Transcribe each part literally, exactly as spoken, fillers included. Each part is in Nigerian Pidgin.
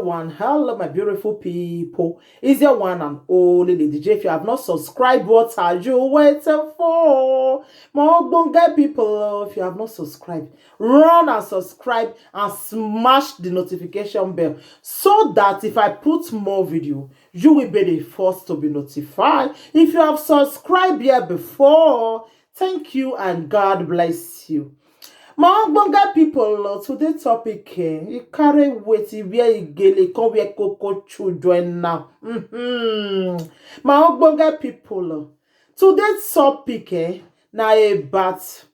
One, hello, my beautiful people. It's your one and only Lady J. If you have not subscribed, what are you waiting for? My ogbonge people, if you have not subscribed, run and subscribe and smash the notification bell so that if I put more video, you will be the first to be notified. If you have subscribed here before, thank you and God bless you. My ogbonge people, uh, today topic, eh, e carry weight, e wear e gele, e come wear koko children now. Mm-hmm. My ogbonge people, uh, today topic, eh, na about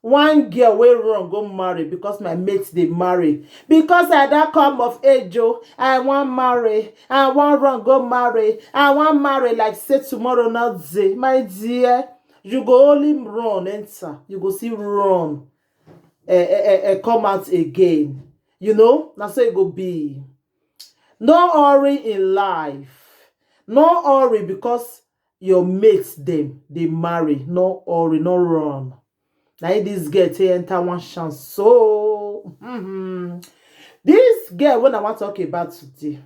one girl wey run go marry because my mate dey marry. Because I don come of age o, I wan marry, I wan run go marry, I wan marry like say tomorrow no dey. My dear, you go only run enter, you go still run eh, eh, eh, eh, come out again. You know, na so e go be. No hurry in life. No hurry because your mates dem dey marry. No hurry, no run. Na im this girl take enter one chance. So, this girl wey I wan talk about today,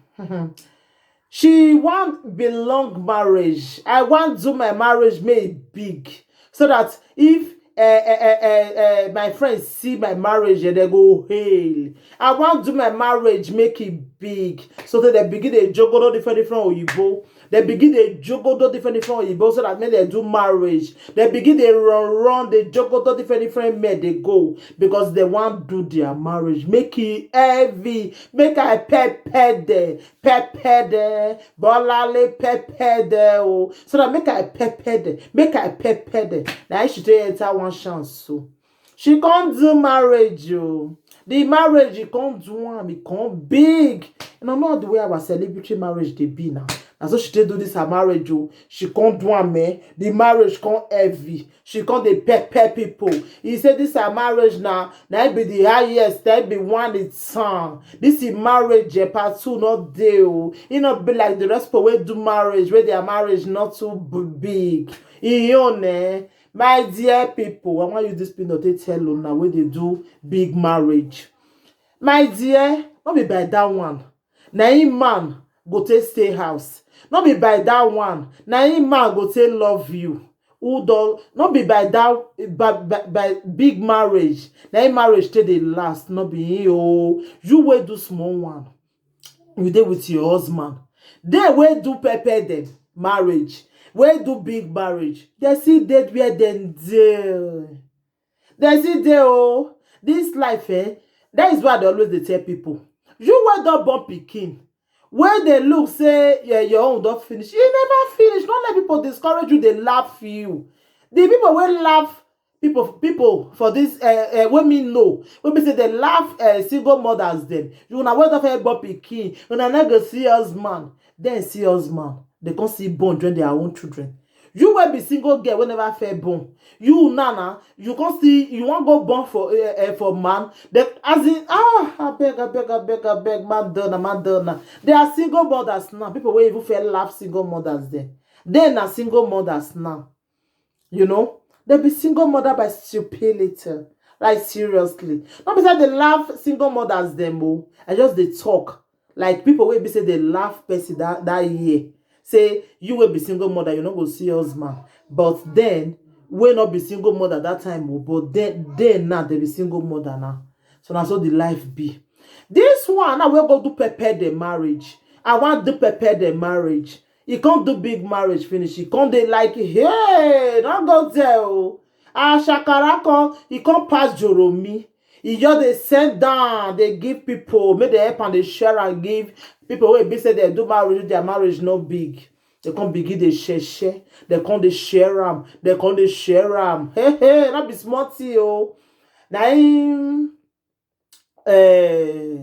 she wan belong marriage. I wan do my marriage make e big so that if eh, eh, eh, eh, eh, my friends see my marriage, eh, they go hail. I wan do my marriage make e big so that they begin dey jogodo different different oyibo. They begin dey jogodo different different oyibo so that make they do marriage. They begin dey run run, dey jogodo different different men dey go because they wan do their marriage. Make e heavy, make I pepper them, pepper them, Bolale pepper them o. So that make I pepper them, make I pepper them. Na im she take enter one chance so. She come do marriage o. The marriage, e come do am, e come big. You know, not the way our celebrity marriage dey be now. Na so she take do this her marriage o. She come do am, eh? The marriage come heavy. She come dey pepper people. He say this her marriage na, na im be the highest, na im be one in town. This is marriage, eh, part two no dey o. E no be like the rest people wey do marriage, wey their marriage not too b- big. E own, eh? My dear people, I wan use this pin to take tell una wey dey do big marriage. My dear, no be by that one. Na im man go take stay house. No be by that one. Na im man go take love you. Who don, no be by that, by, by, by big marriage. Na im marriage take dey last. No be him o. You wey do small one, you dey with your husband. They wey do pepper them marriage, wey do big marriage, they still dey where dem dey. They still dey o. This life, eh? That is why I dey always dey tell people. You wey don born pikin, wey dey look say, yeah, your own don finish. E never finish. No let people discourage you, dey laugh you. The people wey laugh people, people for this, eh, eh, wey me know, wey be say they laugh, eh, single mothers dem. You na wey don first born pikin, una no go see husband. Then see husband, they come see born join their own children. You wey be single girl wey never first born, you now na, you come see, you wan go born for, eh, eh, for man. Then as in, ah, abeg, abeg, abeg, abeg, Madonna, Madonna. They are single mothers now. People wey even first laugh single mothers dem. They na single mothers now. You know, they be single mother by stupidity. Like seriously. No be say they laugh single mothers dem o. I just dey talk. Like people wey be say they laugh person that, that year. Say you wey be single mother, you no go see husband. But then, wey no be single mother that time o. But then, then now they be single mother now. So na so the life be. This one now wey go do pepper the marriage. I wan do pepper the marriage. E come do big marriage finish. E come dey like, hey, no go there o. Ashakara come, e come pass Joromi. E just dey send down, dey give people, make they help and dey share and give people wey be say they do marriage, their marriage no big. They come begin dey share share. They come dey share am. They come dey share am. Hey, hey, no be small thing o. Na im, eh,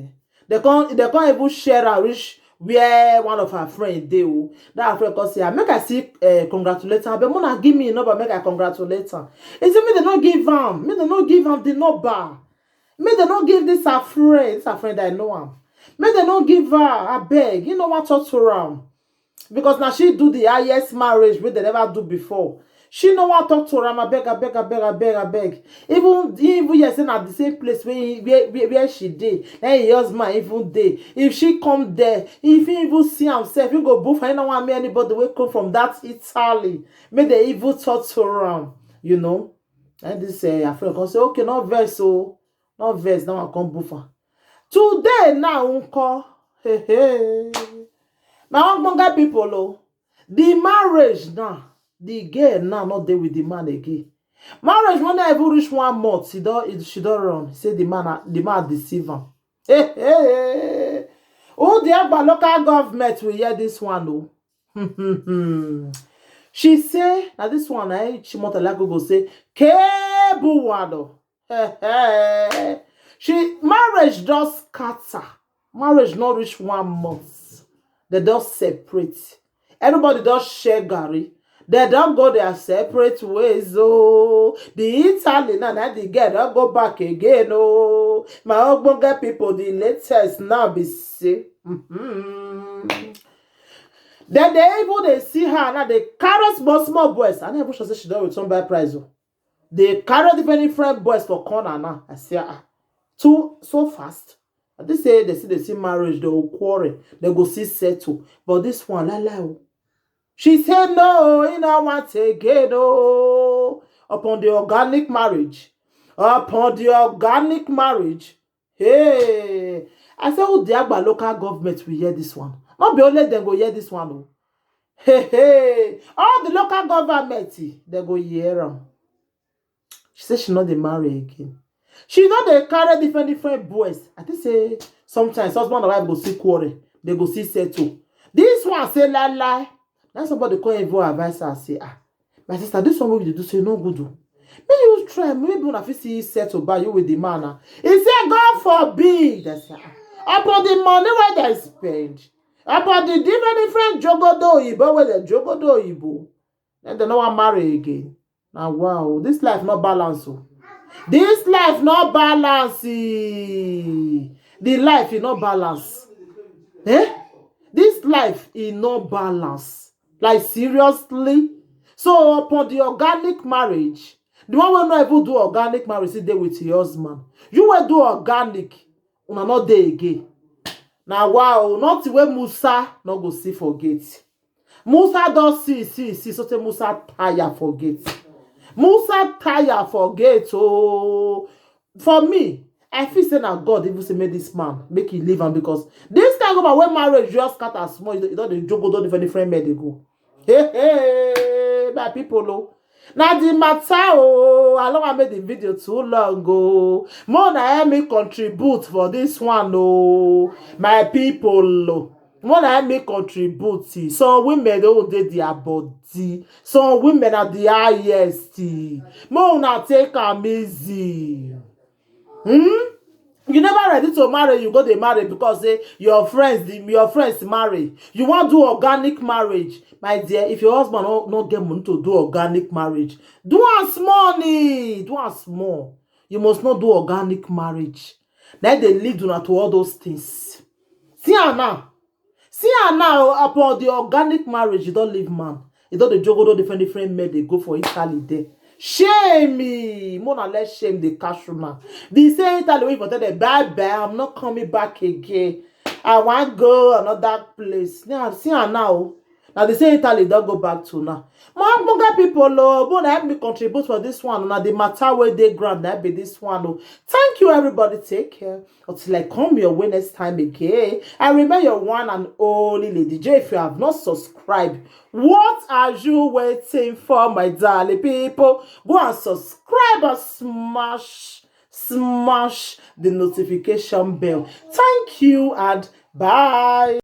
they come, they come even share am reach where one of her friend dey o. That her friend come say, "Ah, make I see, eh, congratulate am. But mona give me a number, make I congratulate am." He say, "Make they no give am. Make they no give am the number. Make they no give this her friend. This her friend, I know am. Make they no give her, abeg. You know what talk to am." Because now she do the highest marriage wey they never do before. She no wan talk to am, abeg, abeg, abeg, abeg, abeg. Even, he even hear say na the same place where he, where, where, where she dey, na him husband even dey. If she come there, if he even see himself, he go boof. I no wan make anybody wey come from that Italy make they even talk to am, you know. And this uh, her friend come say, okay, no vex o, no vex. Now I come boof am. Today now, unko, hey, hey. My ogbonge people o, the marriage now, the girl now not there with the man again. Marriage when I even reach one month, she don she don run. Say the man a- the man deceive am. Hey, hey, hey. Who the Agba local government will hear this one o? She say na this one na him Chimota Lago go say kebuwado. She marriage don scatter. Marriage no reach one month. They don separate. Everybody don share garri. They don go their separate ways. Oh, the Italy now, now the girl don go back again. Oh, my ogbonge people, the latest now be say. Mhm. Then they even they see her now. They carry small small boys. I never sure say she don return by prize. Oh, they carry different different boys for corner now. I say ah, too so fast. I think say they see they see marriage, they will quarrel, they go see settle. But this one, la la. Oh. She said no, he no want again. Oh, upon the organic marriage, upon the organic marriage. Hey, I say who the Agba local government will hear this one? Not be only them go hear this one. Oh. Hey, hey, all the local government they go hear am. She say she no dey marry again. She no dey carry different different boys. I think say sometimes husband and wife go see quarrel, they go see settle. This one say lie lie. Now somebody come even advise her say ah, my sister, this one wey you dey do say no good o. Make you try, maybe una fit see settle by you with the man. Ah. He say God forbid. I say ah, upon the money wey they spend, upon the different different jogodo oyibo wey they jogodo oyibo, then they no wan marry again. Na wow, this life no balance o. This life no balance. Eh. The life e no balance. Eh? This life e no balance. Like seriously. So upon the organic marriage, the one wey no even do organic marriage still dey with your husband. You wey do organic, una no dey again. Na wow, nothing wey Musa no go see for gate. Musa don see see see so say Musa tire for gate. Musa tire for gate oh. For me, I feel say na God even say make this man make he leave am because this kind of woman wey marriage just scatter small, you don dey jogo don different different men dey go. Hey, hey, my people oh. Na the matter oh, I don't want make the video too long oh. More na help me contribute for this one oh, my people oh. More na help me contribute. Some women dey hold dey their body. Some women are the highest. More una take am easy. Hmm? You never ready to marry, you go dey marry because say your friends, the, your friends marry. You wan do organic marriage, my dear. If your husband no, no get money to do organic marriage, do am small ni, do am small. You must not do organic marriage. Then they lead una to all those things. See am now. See am now upon the organic marriage, you don't leave man. You don't dey jogo don different different men they go for Italy there. Shame me. Mona let shame the cash una. They say Italy wey for tell them bye bye. I'm not coming back again. I wan go another place. Now see am now. Now they say Italy don't go back to now. My ogbonge people oh, but help me contribute for this one. Now the matter where they grant that be this one oh. Thank you everybody. Take care. Until I come your way next time again. I remain your one and only Lady J. If you have not subscribed, what are you waiting for, my darling people? Go and subscribe and smash, smash the notification bell. Thank you and bye.